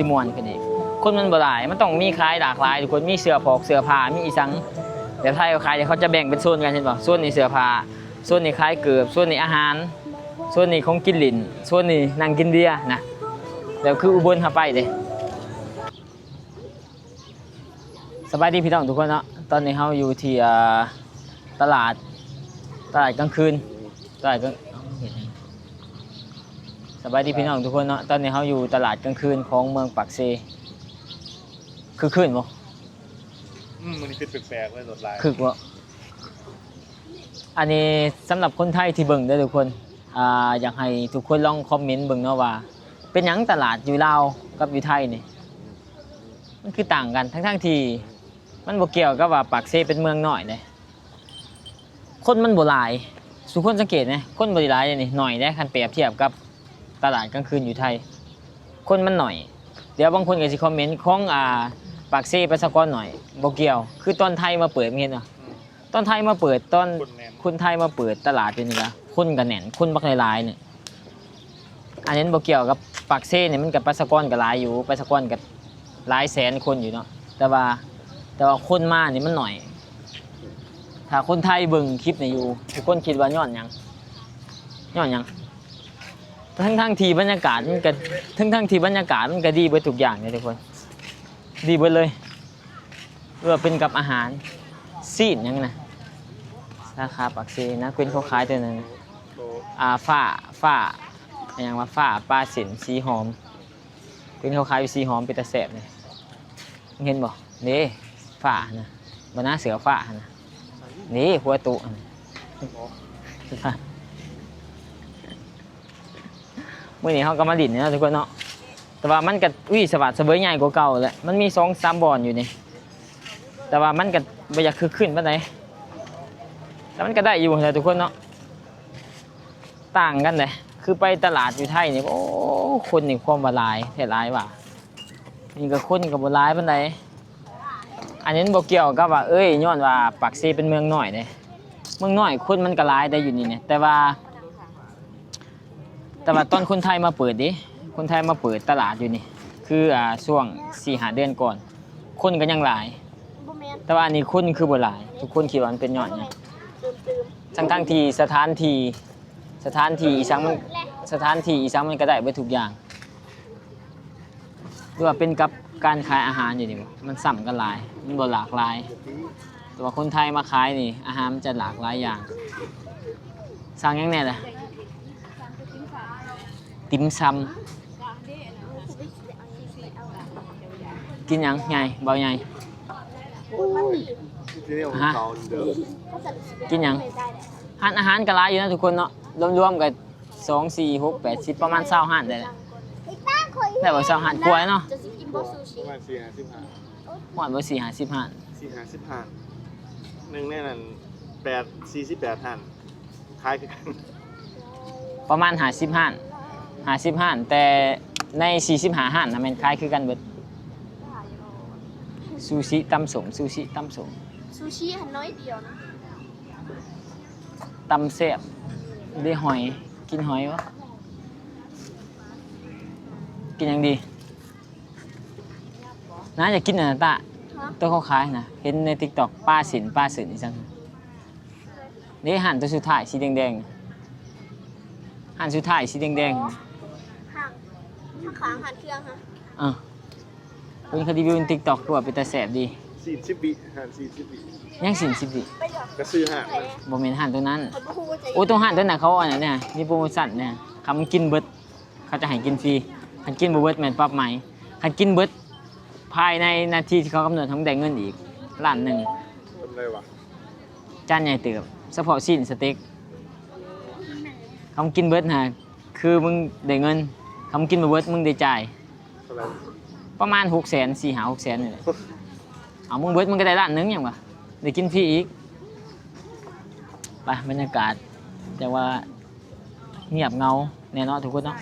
ຊິມ່ວນຂຶ້ນອີກ. ຄົນມັນບໍ່ຫຼາຍ ມັນຕ້ອງມີຂາຍຫຼາກຫຼາຍທຸກຄົນ ມີເສື້ອຜອກເສື້ອຜ້າ ມີອີ່ສັງ ແບບໄທເຂົາຂາຍ ເຂົາຈະແບ່ງເປັນໂຊນກັນ ເຫັນບໍ່? ໂຊນນີ້ເສື້ອຜ້າ ໂຊນນີ້ຂາຍເກີບ ໂຊນນີ້ອາຫານ ໂຊນນີ້ຂອງກິນຫຼິ້ນ ໂຊນນີ້ນັ່ງກິນເບຍນະ ແບບຄືອຸບົນເຮົາໄປເດ້. ສະບາຍດີພີ່ນ້ອງທຸກຄົນເນາະ ຕອນນີ້ເຮົາຢູ່ທີ່ ອ່າ ຕະຫຼາດ ຕະຫຼາດກາງຄືນ ຕະຫຼາດກາງ ສະບາຍດີພີ່ນ້ອງທຸກຄົນເນາະ ຕອນນີ້ເຮົາຢູ່ຕະຫຼາດກາງຄືນຂອງເມືອງປາກເຊ. ຄຶກຄື້ນບໍ່? ອືມ ມື້ນີ້ຄືແປກໆເລີຍ ລົດຫຼາຍ ຄຶກບໍ່? ອັນນີ້ສຳລັບຄົນໄທທີ່ເບິ່ງເດີທຸກຄົນ ອ່າ ຢາກໃຫ້ທຸກຄົນລອງຄອມເມັນເບິ່ງເນາະວ່າ ເປັນຫຍັງຕະຫຼາດຢູ່ລາວກັບຢູ່ໄທນີ້ ມັນຄືຕ່າງກັນ ທັງໆທີ່ມັນບໍ່ກ່ຽວກັບວ່າປາກເຊເປັນເມືອງນ້ອຍເດ້. ຄົນມັນບໍ່ຫຼາຍ ສູ່ຄົນສັງເກດແມ ຄົນບໍ່ໄດ້ຫຼາຍເດ້ນີ້ ໜ້ອຍເດ້ ຄັນປຽບທຽບກັບຕະຫຼາດກາງຄືນຢູ່ໄທ ຄົນມັນໜ້ອຍ. ດຽວບາງຄົນກໍຊິຄອມເມັນ ຂອງ ອ່າ ປາກເຊປະຊາກອນໜ້ອຍ ບໍ່ກ່ຽວ ຄືຕອນໄທມາເປີດ ເຫັນບໍ່? ອືມ ຕອນໄທມາເປີດ ຕອນຄົນແໜ້ນ ຄົນໄທມາເປີດຕະຫຼາດຢູ່ນີ້ນະ ຄົນກໍແໜ້ນ ຄົນບັກຫຼາຍໆນີ້. ອັນນີ້ບໍ່ກ່ຽວກັບປາກເຊນີ້ ມັນກໍປະຊາກອນກໍຫຼາຍຢູ່ ປະຊາກອນກໍຫຼາຍແສນຄົນຢູ່ເນາະ ແຕ່ວ່າ ແຕ່ວ່າຄົນມານີ້ມັນໜ້ອຍ. ຖ້າຄົນໄທເບິ່ງຄລິບນີ້ຢູ່ ທຸກຄົນຄິດວ່າຍ້ອນຫຍັງ? ຍ້ອນຫຍັງ? ທັງໆທີ່ບັນຍາກາດມັນກໍ ທັງໆທີ່ບັນຍາກາດມັນກໍດີເບິດທຸກຢ່າງເດ້ທຸກຄົນ ດີເບິດເລີຍ. ຫຼືວ່າເປັນກັບອາຫານ ຊີ້ນຫຍັງນະ ສາຂາປາກເຊນະ ເຫັນເຂົາຂາຍແຕ່ນັ້ນນະ ອ່າ ຟ້າ ຟ້າ ຫຍັງວ່າ ຟ້າປາເສັ້ນສີຫອມ ເຫັນເຂົາຂາຍຢູ່ສີຫອມ ເປັນຕາແຊບເດ້ ເຫັນບໍ່? ເດ້ ຟ້ານະ ບໍ່ນະ ເສືອຟ້ານະ ເດ້ ຫົວໂຕະຫັ້ນນະ. ມື້ນີ້ເຮົາກໍມາຫຼິ້ນເນາະທຸກຄົນເນາະ ແຕ່ວ່າມັນກໍ ອຸ້ຍ ສະຫວາດສະເຫວີຍໃຫຍ່ກວ່າເກົ່າແຫຼະ ມັນມີສອງສາມບ່ອນຢູ່ນີ້ ແຕ່ວ່າມັນກໍບໍ່ຢາກຄຶກຄື້ນປານໃດ ແຕ່ມັນກໍໄດ້ຢູ່ຫັ້ນແຫຼະທຸກຄົນເນາະ. ຕ່າງກັນເດ້ ຄືໄປຕະຫຼາດຢູ່ໄທນີ້ ໂອ້ ຄົນນີ້ຄວາມວ່າຫຼາຍແທ້ຫຼາຍວ່າ ນີ້ກໍຄົນກໍບໍ່ຫຼາຍປານໃດ. ອັນນີ້ມັນບໍ່ກ່ຽວກັບວ່າ ເອີຍ ຍ້ອນວ່າປາກເຊເປັນເມືອງນ້ອຍເດ້ ເມືອງນ້ອຍຄົນມັນກໍຫຼາຍໄດ໋ຢູ່ນີ້ນະ ແຕ່ວ່າ ແຕ່ວ່າຕອນຄົນໄທມາເປີດເດ້ ຄົນໄທມາເປີດຕະຫຼາດຢູ່ນີ້ ຄື ອ່າ ຊ່ວງສີ່ຫ້າເດືອນກ່ອນ ຄົນກໍຍັງຫຼາຍ ແຕ່ວ່າອັນນີ້ຄົນຄືບໍ່ຫຼາຍ ທຸກຄົນຄິດວ່າມັນເປັນຍ້ອນຫຍັງ? ທັງໆທີ່ສະຖານທີ່ ສະຖານທີ່ອີ່ສັງມັນ ສະຖານທີ່ອີ່ສັງມັນກໍໄດ້ເບິດທຸກຢ່າງ. ຫຼືວ່າເປັນກັບການຂາຍອາຫານຢູ່ນີ້ບໍ່? ມັນຊ້ຳກັນຫຼາຍ ມັນບໍ່ຫຼາກຫຼາຍ ແຕ່ວ່າຄົນໄທມາຂາຍນີ້ ອາຫານມັນຈະຫຼາກຫຼາຍຢ່າງ. ສັ່ງຫຍັງແດ່ລະ? ຕິ່ມຊຳ. ກິນຫຍັງໃຫຍ່ ເບົາໃຫຍ່? ຮະ? ກິນຫຍັງ? ຮ້ານອາຫານກໍຫຼາຍຢູ່ນະທຸກຄົນເນາະ ລວມໆກໍ ສອງ ສີ່ ຫົກ ແປດ ສິບ ປະມານຊາວຮ້ານໄດ້ແຫຼະ ໄດ້ບໍ່? ຊາວຮ້ານກວ່າເນາະ ປະມານສີ່ຫ້າສິບຮ້ານ ຮອດບໍ່? ສີ່ຫ້າສິບຮ້ານ ສີ່ຫ້າສິບຮ້ານ ໜຶ່ງໃນນັ້ນແປດ ສີ່ສິບແປດຮ້ານ ຂາຍຄືກັນ ປະມານຫ້າສິບຮ້ານ ຫ້າສິບຮ້ານ ແຕ່ໃນສີ່ສິບຫ້າຮ້ານນະແມ່ນຂາຍຄືກັນເບິດ ຊູຊິ ຕຳສົ້ມ ຊູຊິ ຕຳສົ້ມ ຊູຊິຫັ້ນໜ້ອຍດຽວນະ. ຕຳແຊບ ເດ້ຫອຍ ກິນຫອຍບໍ່? ກິນຫຍັງດີ? ນ້າຢາກກິນອັນນັ້ນຕະ ໂຕເຂົາຂາຍນະ ເຫັນໃນຕິກຕັອກ ປາເສັ້ນ ປາເສັ້ນອີ່ສັງ ເດ້ ຮ້ານໂຕສຸດທ້າຍສີແດງໆ ຮ້ານສຸດທ້າຍສີແດງໆ ຮ້ານ ຮ້ານເຄື່ອງຫັ້ນ ເອີ ເພິ່ນເຂົາຣີວິວໃນຕິກຕັອກ ຄືວ່າເປັນຕາແຊບດີ ຊີ້ນສິບວິ ຮ້ານຊີ້ນສິບວິ ຍັງຊີ້ນສິບວິ ກະຊື່ຮ້ານມັນ ບໍ່ແມ່ນຮ້ານຕົວນັ້ນ ໂອ້ ຕົວຮ້ານຕົວນັ້ນເຂົາອັນນັ້ນນະ ມີໂປຣໂມຊັນນະ ຄັນມັນກິນເບິດ ເຂົາຈະໃຫ້ກິນຟຣີ ຄັນກິນບໍ່ເບິດແມ່ນປັບໃໝ ຄັນກິນເບິດພາຍໃນນາທີທີ່ເຂົາກຳນົດ ຕ້ອງໄດ້ເງິນອີກລ້ານໜຶ່ງ ຈານໃຫຍ່ເຕີບ ສະເພາະຊີ້ນສະເຕັກ ຄັນກິນເບິດຫັ້ນ ຄືມຶງໄດ້ເງິນ ຄັນກິນບໍ່ເບິດ ມຶງໄດ້ຈ່າຍ ເທົ່າໃດ? ປະມານຫົກແສນ ສີ່ຫ້າຫົກແສນນີ້ແຫຼະ ເອົາ ມຶງເບິດ ມຶງກໍໄດ້ລ້ານໜຶ່ງຫຍັງວະ ໄດ້ກິນຟຣີອີກ ໄປ ບັນຍາກາດ ແຕ່ວ່າງຽບເຫງົາແນ່ເນາະທຸກຄົນເນາະ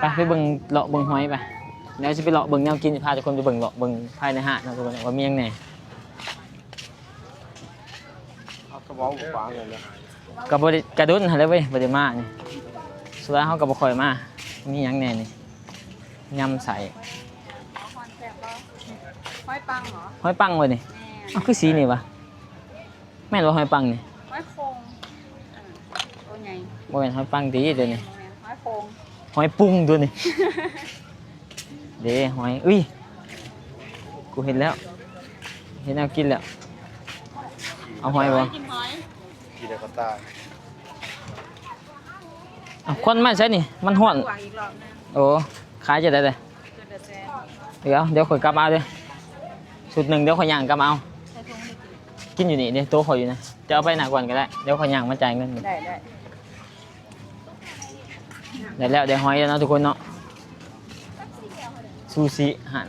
ໄປ ໄປເບິ່ງ ເລາະເບິ່ງຫອຍໄປ ດຽວຊິໄປເລາະເບິ່ງແນວກິນ ພາທຸກຄົນໄປເບິ່ງ ເລາະເບິ່ງພາຍໃນຮ້ານເນາະທຸກຄົນ ວ່າມີຫຍັງແນ່. ເອົາກະເວົ້າບໍ່ຟັງເລີຍນະ ກະບໍ່ໄດ້ ກະດົນຫັ້ນແຫຼະເວີຍ ບໍ່ໄດ້ມານີ້ ສ່ວນຫຼາຍເຮົາກະບໍ່ຄ່ອຍມາ ມີຫຍັງແດ່ນີ້? ຍຳໃສ່ ຫອຍປັງເບາະ? ຫອຍປັງບໍ່ນີ້? ແມ່ນ. ເອົ້າ ຄືສີນີ້ວະ? ແມ່ນບໍ່ຫອຍປັງນີ້? ຫອຍໂຂ່ງ ເອີ ໂຕໃຫຍ່. ບໍ່ແມ່ນຫອຍປັງຕິຕົວນີ້? ບໍ່ແມ່ນ ຫອຍໂຂ່ງ ຫອຍປຸງຕົວນີ້. ເດ້ ຫອຍ ອຸ້ຍ ກູເຫັນແລ້ວ ເຫັນແນວກິນແລ້ວ. ເອົາຫອຍບໍ່? ກິນຫອຍ ກິນແລ້ວກໍຕາຍ. ເອົາ ຄົນມາໃສນີ້? ມັນຮ້ອນ. ໂອ້ ຂາຍຈັ່ງໃດເດີ້? ເດີ ດຽວ ດຽວຂ້ອຍກັບມາເດີ້ ຊຸດໜຶ່ງ ດຽວຂ້ອຍຍ່າງກັບມາເອົາ. ກິນຢູ່ນີ້ເດ້ ໂຕຂ້ອຍຢູ່ນະ. ເຈົ້າເອົາໄປໜ້າກ່ອນກໍໄດ້ ດຽວຂ້ອຍຍ່າງມາຈ່າຍເງິນ. ໄດ້ ໄດ້. ໄດ້ແລ້ວ ໄດ້ຫອຍແລ້ວເນາະທຸກຄົນເນາະ. ຊູຊິ ຫັ້ນ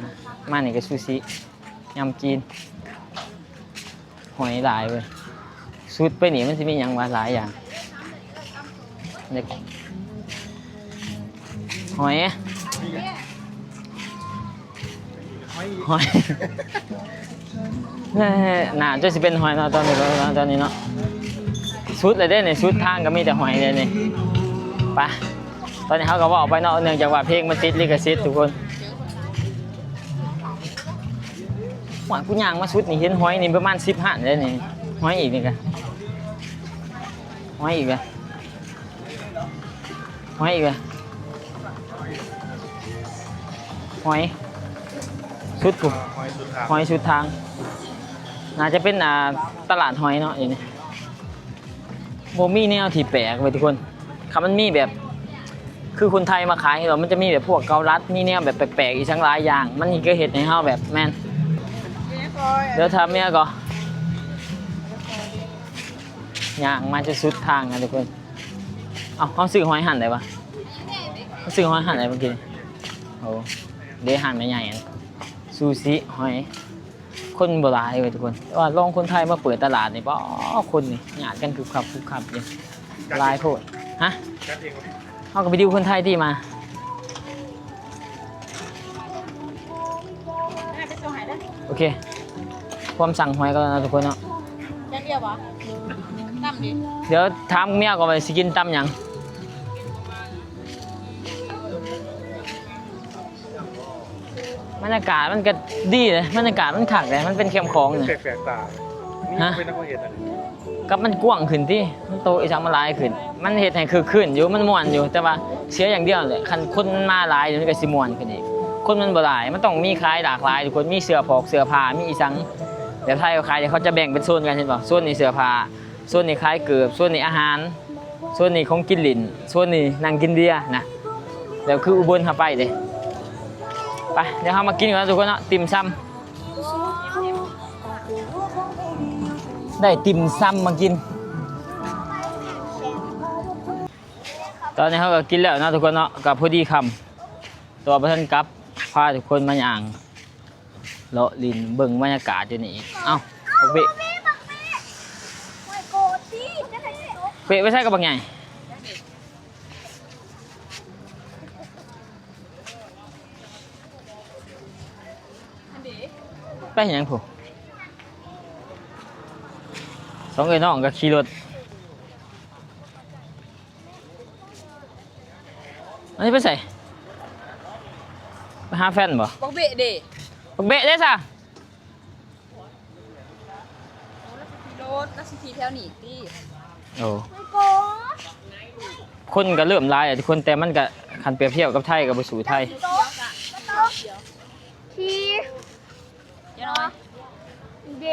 ມານີ້ກໍຊູຊິ ຍຳຈີນ. ຫອຍຫຼາຍເວີຍ. ຊຸດໄປນີ້ມັນຊິມີຫຍັງວະ? ຫຼາຍຢ່າງ. ຫອຍ ຫອຍ ໜ້າຈະຊິເປັນຫອຍເນາະ ຕອນນີ້ເນາະ ຕອນນີ້ເນາະ. ສຸດແລ້ວເດ້ນີ້ ສຸດທາງກໍມີແຕ່ຫອຍເດ້ນີ້. ໄປ ຕອນນີ້ເຮົາກໍເວົ້າໄປເນາະ ເນື່ອງຈາກວ່າເພງມັນຕິດລິຂະສິດທຸກຄົນ. ຫວຍ ກູຍ່າງມາສຸດນີ້ເຫັນຫອຍນີ້ປະມານສິບຮ້ານເດ້ນີ້. ຫອຍອີກນີ້ກະ ຫອຍອີກກະ ຫອຍອີກກະ ຫອຍ ສຸດພຸ້ນ ຫອຍສຸດທາງ ຫອຍສຸດທາງ. ໜ້າຈະເປັນ ອ່າ ຕະຫຼາດຫອຍເນາະ ຢູ່ນີ້. ບໍ່ມີແນວທີ່ແປກເວີຍທຸກຄົນ. ຄັນມັນມີແບບ ຄືຄົນໄທມາຂາຍເຫັນບໍ່ ມັນຈະມີແບບພວກເກົາລັດ ມີແນວແບບແປກໆ ອີກສັງຫຼາຍຢ່າງ ມັນກໍເຮັດໃຫ້ເຮົາແບບ ແມ່ນ ດຽວຖາມເມຍກ່ອນ. ຍ່າງມາຈະສຸດທາງນະທຸກຄົນ. ເອົ້າ ເຮົາຊື້ຫອຍຫັ້ນໄດ້ປະ? ເຮົາຊື້ຫອຍຫັ້ນໄດ້ເມື່ອກີ້. ໂອ້ ເດ້ຮ້ານແມ່ໃຫຍ່ ຊູຊິຫອຍ. ຄົນບໍ່ຫຼາຍເວີຍທຸກຄົນ ແຕ່ວ່າລອງຄົນໄທມາເປີດຕະຫຼາດນີ້ ປາ ຄົນນີ້ຍາດກັນຄືບຄັບຄືບຄັບຢູ່ ຫຼາຍໂພດ. ຮະ? ເຮົາກໍໄປດິວຄົນໄທຕິມາ. ໂອເຄ ພວມສັ່ງຫອຍກ່ອນເນາະທຸກຄົນເນາະ. ຢ່າງດຽວບໍ່? ຕຳດິ. ດຽວຖາມເມຍກ່ອນວ່າຊິກິນຕຳຫຍັງ. ບັນຍາກາດມັນກໍດີເດ້ ບັນຍາກາດມັນຄັກເດ້ ມັນເປັນແຄມຂອງນີ້ ແປກໆຕາ. ຮະ? ເປັນນະເຂົາເຮັດນະ ກັບມັນກວ້າງຂຶ້ນຕິ ມັນໂຕະອີ່ຫຍັງມັນຫຼາຍຂຶ້ນ ມັນເຮັດໃຫ້ຄຶກຄື້ນຢູ່ ມັນມ່ວນຢູ່ ແຕ່ວ່າເສຍຢ່າງດຽວແຫຼະ ຄັນຄົນມັນມາຫຼາຍມັນກໍຊິມ່ວນຂຶ້ນອີກ. ຄົນມັນບໍ່ຫຼາຍ ມັນຕ້ອງມີຂາຍຫຼາກຫຼາຍທຸກຄົນ ມີເສື້ອຜອກເສື້ອຜ້າ ມີອີ່ຫຍັງ ແບບໄທເຂົາຂາຍ ເຂົາຈະແບ່ງເປັນໂຊນກັນ ເຫັນບໍ່? ໂຊນນີ້ເສື້ອຜ້າ ໂຊນນີ້ຂາຍເກີບ ໂຊນນີ້ອາຫານ ໂຊນນີ້ຂອງກິນຫຼິ້ນ ໂຊນນີ້ນັ່ງກິນເບຍນະ. ແບບຄືອຸບົນເຮົາໄປເດ້. ໄປ ດຽວເຮົາມາກິນກ່ອນເນາະທຸກຄົນເນາະ ຕິ່ມຊຳ. ໄດ້ຕິ່ມຊຳມາກິນ. ຕອນນີ້ເຮົາກໍກິນແລ້ວເນາະທຸກຄົນເນາະ ກໍພໍດີຄ່ຳ ແຕ່ວ່າບໍ່ທັນກັບ ພາທຸກຄົນມາຍ່າງ ເລາະຫຼິ້ນເບິ່ງບັນຍາກາດຢູ່ນີ້. ເອົ້າ ບັກເບະ ບັກເບະ ໂອ້ຍ ໂກດຕິ ເບະໄປໃສກັບບັກໃຫຍ່? ໄປເຮັດຫຍັງພຸ້ນ? ສອງເອື້ອຍນ້ອງກໍຂີ່ລົດ. ອັນນີ້ໄປໃສ? ໄປຫາແຟນບໍ່? ບັກເບະເດ. ບັກເບະເດຊະ? ໂອ້ ລາວຊິຂີ່ລົດ ລາວຊິຂີ່ແຖວນີ້ຕິ? ໂອ້ ຄົນກໍເລີ່ມຫຼາຍແລ້ວທຸກຄົນ ແຕ່ມັນກໍ ຄັນປຽບທຽບກັບໄທກໍບໍ່ສູ້ໄທ. ຂີ່ ເດ.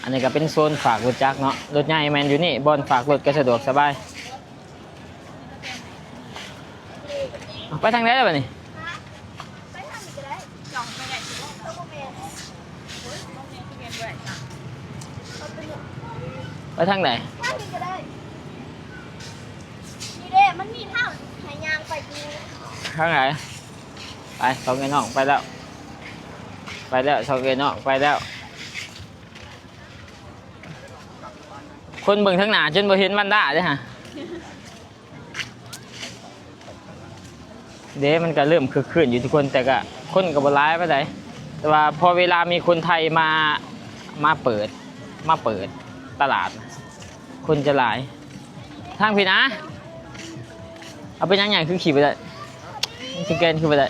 ອັນນີ້ກໍເປັນໂຊນຝາກລົດຈັກເນາະ ລົດໃຫຍ່ແມ່ນຢູ່ນີ້ ບ່ອນຝາກລົດກໍສະດວກສະບາຍ. ໄປທາງໃດແລ້ວບັດນີ້? ໄປທາງໃດ? ນີ້ເດ້ ມັນມີທາງໃຫ້ຍ່າງໄປຢູ່. ທາງໃດ? ໄປ ສອງເອື້ອຍນ້ອງໄປແລ້ວ ໄປແລ້ວ ສອງເອື້ອຍນ້ອງໄປແລ້ວ. ຄົນເບິ່ງທາງໜ້າຈົນບໍ່ເຫັນບັນດາເດ້ຫະ. ເດ້ ມັນກໍເລີ່ມຄຶກຄື້ນຢູ່ທຸກຄົນ ແຕ່ກໍຄົນກໍບໍ່ຫຼາຍປານໃດ ແຕ່ວ່າພໍເວລາມີຄົນໄທມາ ມາເປີດ ມາເປີດຕະຫຼາດ ຄົນຈະຫຼາຍ. ທາງພີ້ນະ ໄປ ເອົາ ເປັນຫຍັງໃຫຍ່ຄືຂີ່ບໍ່ໄດ້? ມັນຊິແກ່ນຄືບໍ່ໄດ້?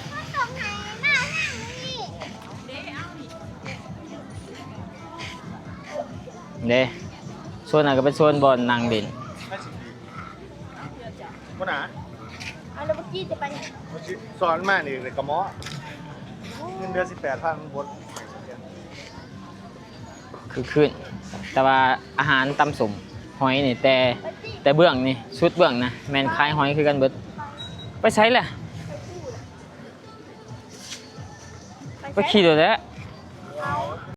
ເດ້ ໂຊນນັ້ນກໍເປັນໂຊນບ່ອນນັ່ງຫຼິ້ນ. ບໍ່ໜາ ເອົາແລ້ວເມື່ອກີ້ຈະໄປ ສອນມານີ້ກໍໝໍ ເງິນເດືອນສິບແປດພັນ ມັນບໍ່ ຄືຄືນ ແຕ່ວ່າອາຫານຕຳສົ້ມຫອຍນີ້ ແຕ່ ແຕ່ເບື້ອງນີ້ ສຸດເບື້ອງນະ ແມ່ນຂາຍຫອຍຄືກັນເບິດ. ໄປໃສລະ? ໄປ ໄປໃສ? ໄປຂີ່ລົດແຫຼະ.